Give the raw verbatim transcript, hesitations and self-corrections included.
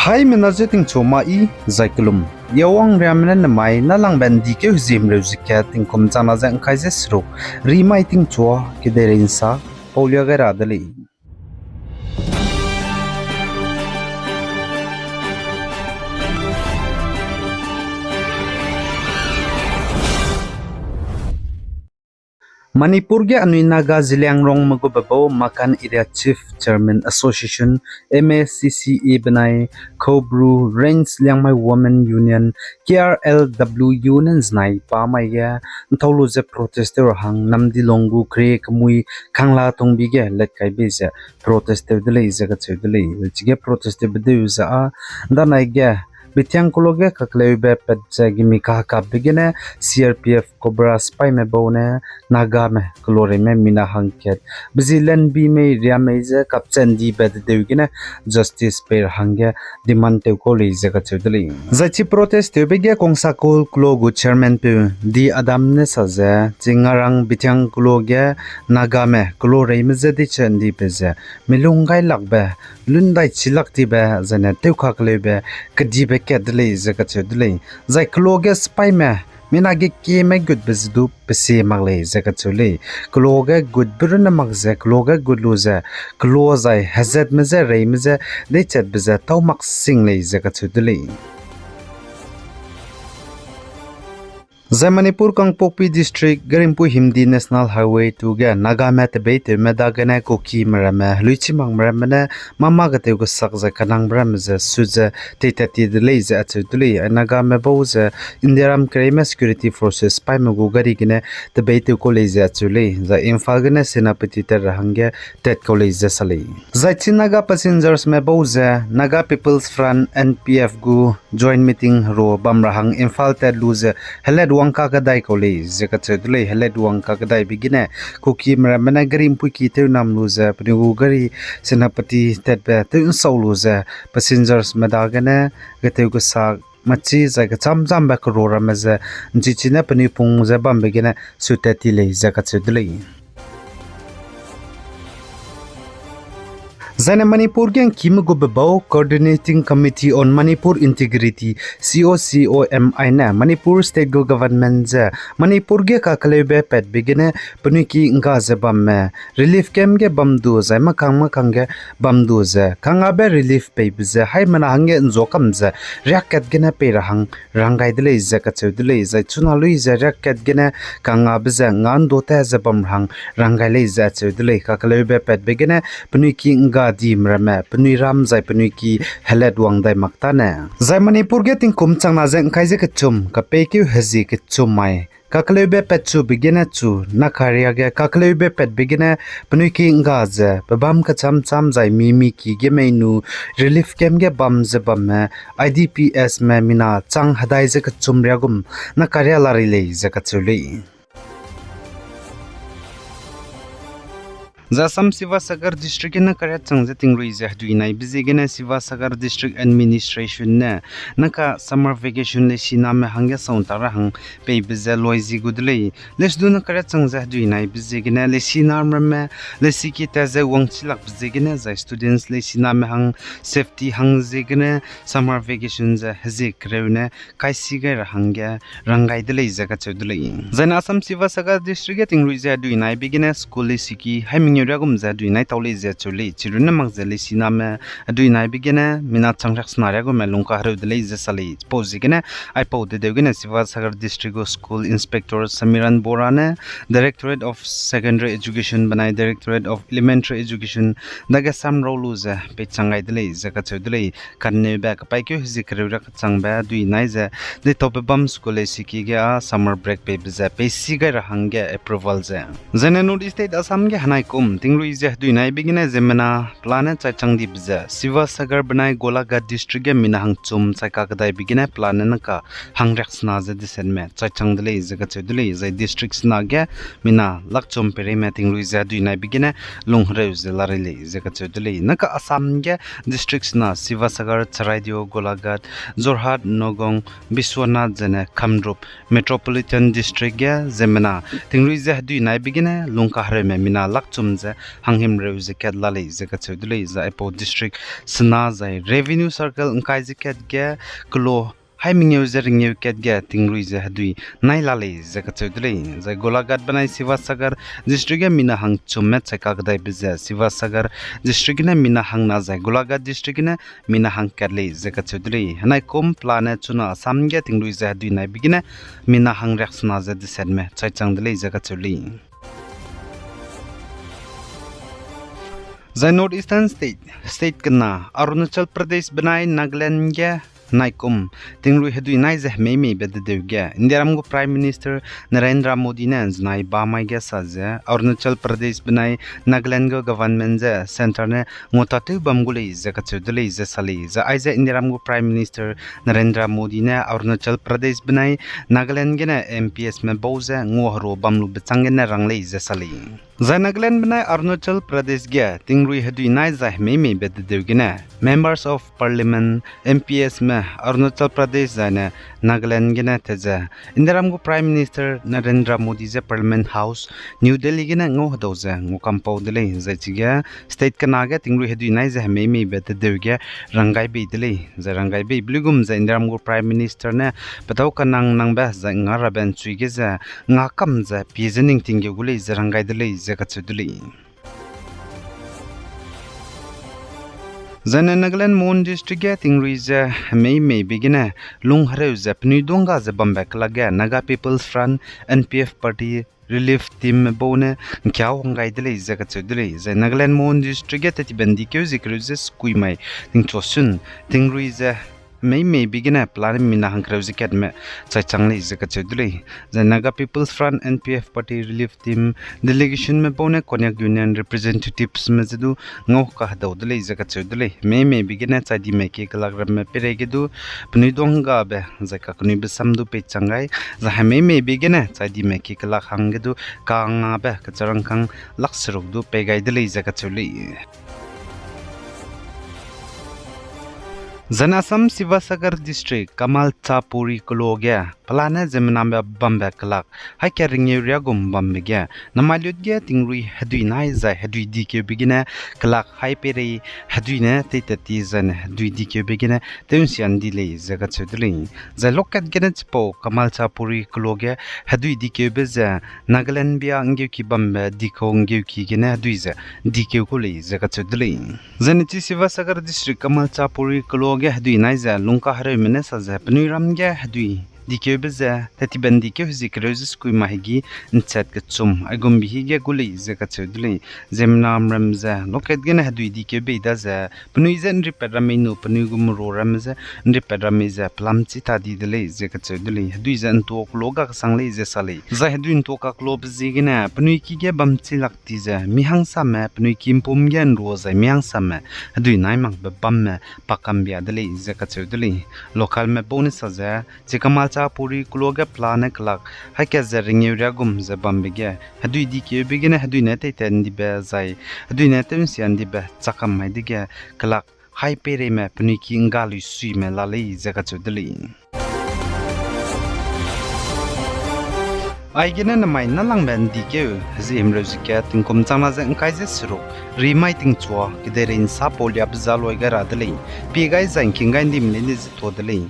Haimena je tingchu ma i zai kelum. Yawang riamene nemai nâlangbe ’ndi keu hezimreu ze kat tingkum changna ze ’ngkai ze seruk. Rimai tingchua kedeirei ’nsa paulia gai ra de lei. Manipur ge anui Naga Zeliangrongme gu bebau Makan Area Chief Chairman Association, M A C C A benai Khoubru Range Liangmai Women Union, K R L W Union zenai pa mai ge ’ntau lu ze protest tew ra hang Namdilong gu kre kemui kangla tungbi ge let kai bei ze protest tew de lei ze kacheu de lei. Chige protest tewbe deu ze â, ’ndanai ge Betiang keloa ge kakleube pat ze gimi kahekapbe gene C R P F Cobra sipaime bau ne Nagame keloa reime mina hangkat be zi lenbi mei riamei ze kapchandibe dedeu gene justice pei ra hangge demand tew kau lei ze kacheu de lei. Zai chi protest tewbe ge Kongsakul keloa gu chairman peu D Adam ne sa ze, chi ngarang Betiang keloa ge Nagame keloa reime je dichandibe ze milung gailakbe, lundai chilak tibe, zaine tewkakleube kedibe kat de lei ze kacheu de lei. Zai keloa ge sipaime mina ge kieme gutbe ze du pesie mak lei ze kacheu lei. Keloa ge gutbe runne mak ze, keloa ge gut lu ze, keloa zai hezatme je reime je deichatbe ze tâu mak sing lei ze kacheu de lei. Zai Manipur Kangpokpi District, Garimpui Himdi National Highway two ge Nagame tebeitewme dagene Kukime ramme, heluichimakme ramme ne mâ-mâ ketew kesak zai kanangbe ramme ze sut ze teitat ti de lei ze acheu de lei. Ai Nagame bau ze Indiaram kereime security forces sipaime gu gari gene tebeitew kau lei ze acheu lei. Zai Imphal gene Senapati tat ra hangge tat kau lei ze sa lei. Zai chi Naga passengersme bau ze Naga People's Front, N P F gu joint meeting hero bam ra hang Imphal tat lu ze helat wang kakedai kau lei ze kacheu de lei. Helat wang kakedaibe gene Kukime ramme ne Garimpui ki tew nam lu ze penui gu gari Senapati tatbe tew ’nsau lu ze passengersme dagene ketew kesak machi zai kechâm-châmbe kero ramme ze ’nchichi ne penui pung ze bambe gene sut tat ti lei ze kacheu de lei. Zaine Manipur ge ’ngkime gu bebau Coordinating Committee on Manipur Integrity, C O C O M I ne Manipur State gu government ze Manipur ge kakleube patbe gene penui ki ’ngga ze bamme, relief camp ge bam du zai makang makang ge bam du ze kangabe relief peibe ze haimena hangge ’nzua kam ze riakkat gene pei ra hang ranggai de lei ze kacheu de lei. Zai chuna lui ze riakkat gene kangabe ze nga'nduâ ta ze bam ra hang ranggai lei ze acheu de lei. Kakleube patbe gene penui ki ’ngga dime ramme, penui ram zai penui ki helat wang dai mak tâne. Zai Manipur ge tingkum changna ze ’ngkai ze kechum, kapeikeu hezie kechum mai kakleube patchube gene chu, nakaria ge kakleube patbe gene penui ki ’ngga ze pebâm kechâm-châm zai mimi ki ge mei nu relief camp ge bam ze bamme, I D Ps me mina chang hedai ze kechum riagum nakaria la rei lei ze kacheu lei. Zai Assam Sivasagar District ge nakaria chang ze tingrui ze hedui naibe ziegene Sivasagar District Administration ne naka summer vacation leisiname hangge sauntak ra hang peibe ze loi zi gu de lei. Leisi du nakaria chang ze hedui naibe ziegene leisiname ramme, leisi ki tat ze wangchilakbe ziegene zai students leisiname hang safety hang ziegene summer vacation ze hezie kereu ne kaisi gai ra hangge ranggai de lei ze kacheu de lei. Zaine Assam Sivasagar District ge tingrui ze hedui naibe gene school leisi ki hai mengeu riagum ze hedui nai tau lei ze cheu lei. Chirunne mak ze leisiname hedui naibe gene mina chang riaksena riagumme lungkahereu de lei ze sa lei. Pau ziegene aipau dedeu gene Sivasagar District gu School Inspector Samiran Bora ne Directorate of Secondary Education benai Directorate of Elementary Education dage samrau lu ze peichang gai de lei ze kacheu de lei. Kanneube kapaîkeu hezie kereu riak kechangbe hedui nai ze deitaube bam school leisi ki ge â summer break peibe ze peisi gai ra hangge approval ze. Zaine North East State Assam ge henai kum tingrui ze hedui naibe gene ziemmena pelane chaichang dibe ze Sivasagar benai Golaghat District ge mina hangchum chai kakedaibe gene pelane naka hangriaksena ze desetme chaichang de lei ze kacheu de lei. Zai district sena ge mina lakchum peireime tingrui ze hedui naibe gene lunghereu ze la rei lei ze kacheu de lei. Naka Assam ge district sena Sivasagar, Charaideo, Golaghat, Jorhat, Nagaon, Biswanath zaine Kamrup Metropolitan District ge ziemmena tingrui ze hedui naibe gene lungkahereume mina lakchum ze hanghimreu ze kat la lei ze kacheu de lei. Zai aipau district sena zai revenue circle ngkai ze kat ge kelo hai mengeu ze rengeu kat ge tingrui ze hedui nai la lei ze kacheu de lei. Zai Golaghat benai Sivasagar district ge mina hangchumme chai kakdaibe ze Sivasagar district gene mina hangna zai Golaghat district gene mina hangkat lei ze kacheu de lei. Henaikum pelane chuna Assam ge tingrui ze hedui naibe gene mina hangriaksena ze desetme chai chang de lei ze kacheu lei. Zai North Eastern State, state kena Arunachal Pradesh benai Nagaland ge naikum tingrui hedui nai ze hemeimeibe dedeu ge Indiaram gu Prime Minister Narendra Modi ne nzenai ba mai ge sa ze Arunachal Pradesh benai Nagaland gu government ze centre ne nguatatew bam gu lei ze kacheu de lei ze sa lei. Zai aize Indiaram gu Prime Minister Narendra Modi ne Arunachal Pradesh benai Nagaland gene M P Sme bau ze nguaherua bam lube châng gene rang lei ze sa lei. Zai Nagaland benai Arunachal Pradesh ge tingrui hedui nai zai hemeimeibe dedeu gene Members of Parliament, M P Sme Arunachal Pradesh zaine Nagaland gene tat ze Indiaram gu Prime Minister Narendra Modi ze Parliament House, New Delhi gene ngau hedau ze nguakampau de lei. Zai chige state kena ge tingrui hedui nai ze hemeimeibe dedeu ge ranggai bei de lei. Zai ranggai beibe luigum ze Indiaram gu Prime Minister ne pedau kanang nangbe zai nga rabe nchui ge ze nga kam ze pie ze ningting geu gu lei ze ranggai de lei ze kacheu de lei. Zaine Nagaland Mon District ge tingrui ze hemeimeibe gene lunghereu ze penui duangga ze bambe kelak ge Naga People's Front, N P F party relief teamme bau ne nkiau hanggai de lei ze kacheu de lei. Zai Nagaland Mon District ge tettibe ndikeu ze kereu ze sekui mai tingchua sun tingrui ze hemeimeibe gene pelane mina hangkereu ze katme chai chang lei ze kacheu de lei. Zai Naga People's Front, N P F party relief team delegationme bau ne Konyak Union representativesme ze du ngau kahedau de lei ze kacheu de lei. Hemeimeibe gene chai dime ki kelak ramme peireige du penui duanggabe zai kakenui besam du pei chang gai, zai hemeimeibe gene chai dime ki kelak hangge du kangabe kecharangkang lak seruk du pei gai de lei ze kacheu lei. Zaine Assam Sivasagar District, Kamalchapuri kelo ge pelane ziemmename bambe kelak haika rengeu riagum bambe ge namai lut ge tingrui hedui nai zai hedui dikeube gene kelak hai peirei hedui ne teitat ti zaine hedui dikeube gene tew nsia ndi lei ze kacheu de lei. Zai lokat gene chipau Kamalchapuri kelo ge hedui dikeube ze Nagaland bia nggeuki bambe dikau nggeuki gene hedui ze dikeu ku lei ze kacheu de lei. Zaine chi Sivasagar District Kamalchapuri kelo ge hedui nai ze lungkahereume ne sa ze penui ram ge hedui dikeube ze tettibe ndikeu hezie kereu ze sekui mai hegi nchat kechum aigumbe hige gu lei ze kacheu de lei. Ziemmename ram ze lokat gene hedui dikeu bei da ze penui ze nripat ramme nu penui gu meru ramme ze nripat ramme ze pelam chi ta di de lei ze kacheu de lei. Hedui ze ntuak lo ga kesang lei ze sa lei. Zai hedui ntuak kak lobe ziegene penui ki ge bam chi lak ti ze mi hangsame penui ki mpum ge nrua zai mi hangsame hedui nai makbe bamme pakambia de lei ze kacheu de lei. Localme bau ne sa ze chi Kamalchapuri kelo ge pelane kelak haika ze rengeu riagum ze bambe ge hedui dikeube gene hedui ne teitat ndibe zai hedui ne tew nsia ndibe chakam mai dege kelak hai peireime penui ki nggalui suime la lei ze kacheu de lei. Aigene namai nâlangbe ndikeu hezie himreu ze kat tingkum changna ze ngkai ze seruk rimai tingchua kedeirei nsa pau liabe za loi gai ra de lei. Pie gai zai ngking gai ndime leine ze tuâ de lei.